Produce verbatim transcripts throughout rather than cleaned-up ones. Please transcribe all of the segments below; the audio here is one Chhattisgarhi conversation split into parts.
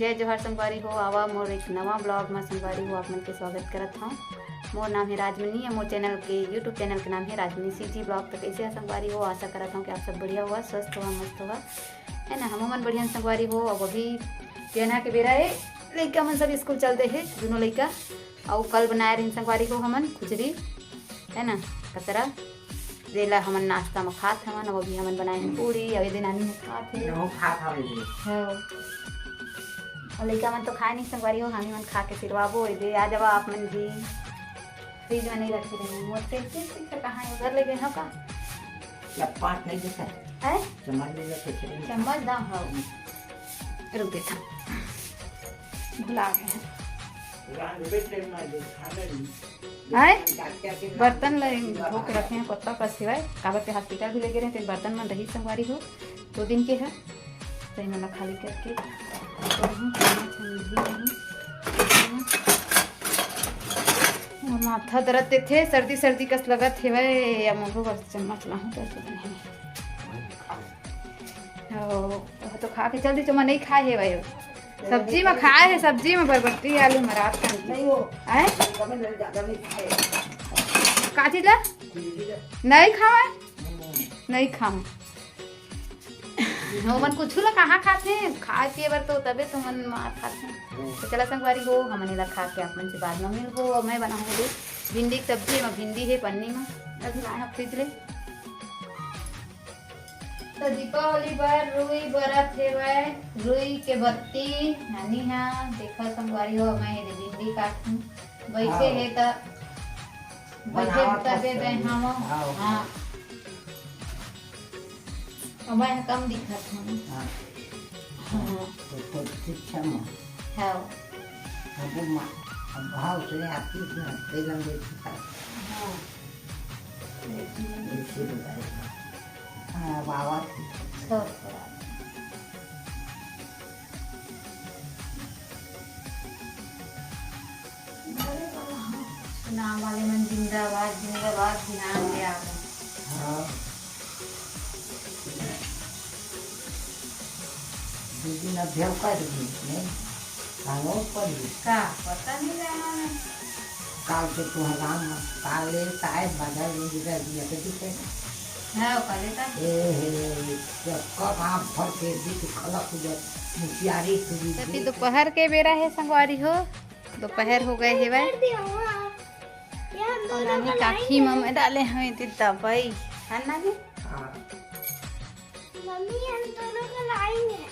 जय जोहार संगवारी हो, आवा मोर एक नवा vlog में संगवारी हो, आप मन के स्वागत करत हूँ। मोर नाम है राजमनी, मोर चैनल के, YouTube चैनल के नाम है राजमनी सीजी vlog। तो कैसे है संगवारी हो, आशा करत हूँ कि आप सब बढ़िया हुआ, स्वस्थ हुआ, मस्त हुआ, है ना। हमो मन बढ़िया संगवारी हो। अब अभी केना के बेरा है, लइका मन सब स्कूल चल दे है, दोनों लइका। अउ कल बनाए रहिन संगवारी हो हमन खुजरी, है ना, कतरा, जेला हमन नाश्ता में खात हवन। अउ अभी हमन बनाए हन पूड़ी, अउ ये दिन आनी खात है। वो खात हवे जी। हाँ। अउ लइका मन तो खाए नहीं संगवारी हो, हम ही मन खा के सिरवाबो। ये दे, आ जावा आप मन भी। फ्रिज में नहीं रखे रहे, मोर से फिर से कहाँ है, उधर ले गए हो का? चम्मच नहीं देता। है? चम्मच नहीं देता, चम्मच। चम्मच दाम हो। रुक देता। भुला गए हैं। आए? बर्तन ल धो के रखे हैं, पत्ता कस सिवाय, काबर के हॉस्पिटल भी लेगे रहे, तेन बर्तन मन रही संगवारी हो, दो दिन के है, तो इमन ला खाली करके और माथा दर्द देथे, सर्दी सर्दी कस लगत हेवय, या मोरो बर चम्मच लाहूं तो नहीं। ओ, वो तो खा के चल दी, चुम्मा नहीं खाए हे भाई। सब्जी में खाए है, सब्जी में बरबट्टी आलू मरात का नहीं हो। हैं? का चीज ला? नहीं खावे? नहीं खावे। ओमन कुछ ला कहाँ खाथे? खाए पिए बर तो तबे तो मन मार खाथे। तो चला संगवारी हो, हमन एला खा के आप मन से बाद में मिलबो। और मैं बनाऊंगी भिंडी की सब्जी, में भिंडी है पन्नी में, अभी लाए हैं फ्रिज ले। तो दीपावली बर रुई बरत हेवय, रुई के बत्ती। नानी हा, देखो संगवारी हो, मैं एदे भिंडी काटूं। बैठे हाँ। हे त, बैठे बनावत तबे हस दे तबे। हम। हाँ। हाँ। और मैं कम दिखत हूँ। हाँ। हाँ। तो, तो ठीक है माँ। हाँ। अब वो माँ, अब भाव से आती है ना, तेल हम देखी था। हाँ। देखी। देखी तो भाई। हाँ, बाबा। थोड़ा, थोड़ा। सुनाम वाले मन जिंदाबाद, जिंदाबाद, ध्यान दे आप। हाँ। दू दिन अभ्यास कर दी ने, कालो पड़ी। का? पता नहीं जाना मैं। काल से तू हलाम, काले शायद बाजार में गिरा दिया के दिखे। हाँ, काले का? ए हे, जब कब आप भर के दी तो खलक हो जाए, मुखियारी खुली तो फिर दी। दोपहर के बेरा है संगवारी हो, दोपहर हो गए हेवय। कर दिया हूँ आप। ये हम और दोनों नानी का काखी line में है। मैं डाले हमें ती दवाई, है ना जी? हाँ। मम्मी, हम दोनों का line है।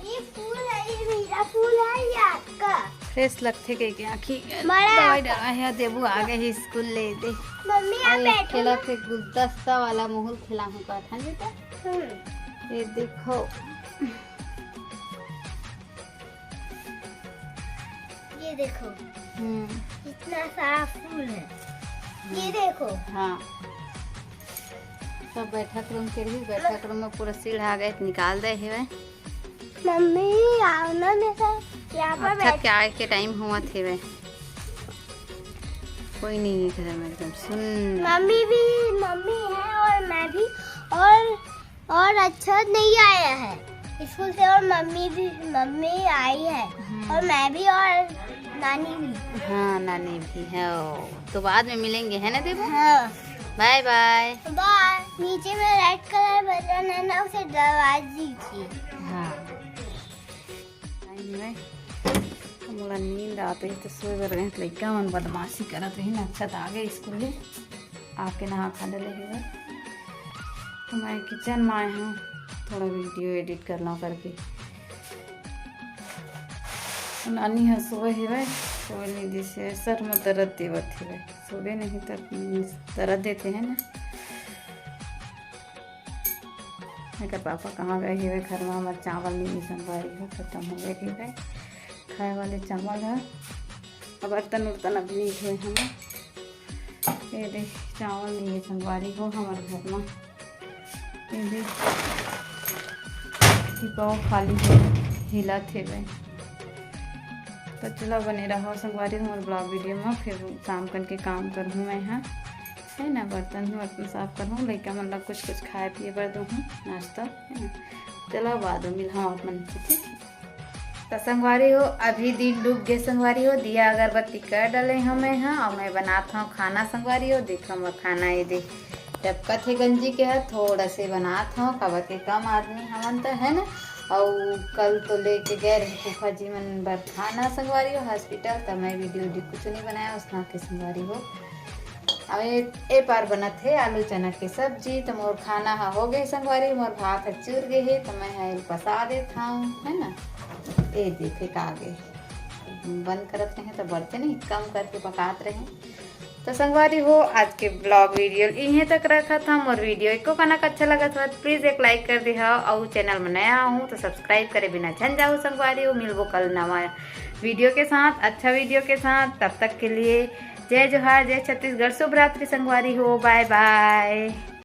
ये फूल है, ये मेरा फूल है, ये आपका। Fresh लगथे कह के आँखी बड़ा दवाई आपका। डलवा है, देबू आ गए है स्कूल ले दे। मम्मी, आप और एक बैठो खेला ना। थे गुलदस्ता वाला मोहल खेला हूँ का था जी तो? हम्म। ये देखो। ये देखो। हम्म। इतना सारा फूल है। ये हम्म। देखो। हाँ। सब बैठक room के रही, बैठक room में पूरा सीढ़ आ गए, निकाल दे हेवय। मम्मी, आओ ना मेरे साथ, यहाँ पर और थक बैठ। के आए के time हुआ थे वह। कोई नहीं है घर में, एकदम सुन्न। मम्मी भी, मम्मी है और मैं भी, और, और अच्छा नहीं आया है स्कूल से, और मम्मी भी, मम्मी आई है, हम्म। और मैं भी, और नानी भी। हाँ, नानी भी है। ओ, तो बाद में मिलेंगे, है ना देबू? हाँ। Bye bye। Bye। नीचे में red colour button है ना, उसे दबा दीजिए। हाँ। Time है, मोला नींद आत रही तो सोए बर गए, लइका मन बदमाशी करत रही ना। अच्छा, तो आ गए स्कूल ले, आके नहा खा डले हेवय। तो मैं kitchen में आए हूँ, थोड़ा video edit कर ला करके। नानी ह सोए हेवय, सोए नहीं दिस हे, सर में दर्द देवत हेवय, सोए नहीं तो दर्द देते हैं ना। एकर पापा कहाँ गए हेवय, घर में हमर चावल नहीं संगवारी हो, खत्म हो गए हेवय खाए वाले चावल ह। अब बर्तन उर्तन अब नहीं धोए हमन। ये देख, चावल नहीं है संगवारी हो हमर घर में। ये देख, डिब्बा खाली है, हिलत हेवय। तो चलो, बने रहो संगवारी हमर vlog video में, फिर शाम कन के काम करहूँ मैं, हाँ, है ना, बर्तन वर्तन साफ करहूँ, लइका मन ला कुछ कुछ खाए पिए बर दूहूँ, नाश्ता, है ना। चलो, बाद में मिलहूँ आप मन से, ठीक है? त संगवारी हो, अभी दिन डूब गे संगवारी हो, दिया अगरबत्ती कर डले हंव मैं ह, अउ मैं बनात हंव खाना संगवारी हो। देखो मोर खाना ये दे, टपकत हे गंजी के ह, थोड़ा से बनात हंव, काबर के कम आदमी हमन त, है ना। अउ कल तो लेके गए रहे फूफा जी मन बर खाना संगवारी हो hospital, त मैं video उडियो कुछ नहीं बनाया उसना के संगवारी हो। अब ए, ए पार बनत हे आलू चना के सब्जी। त मोर खाना ह हो गे संगवारी, मोर भात ह चुर गे हे, त मैं ह एल पसा देत हंव, है ना। ए देखे का गे, बंद करत रहे त बरते नहीं, कम करके पकात रहे। त संगवारी हो, आज के vlog video इहें तक रखत हंव। मोर video एको कनक अच्छा लगत हो त please एक like कर देहव, अउ channel में नया हो त subscribe करे बिना झन जाहू संगवारी हो। मिलबो कल नवा video के साथ, अच्छा video के साथ। तब तक के लिए जय जोहार, जय छत्तीसगढ़, शुभ रात्रि संगवारी हो, bye bye।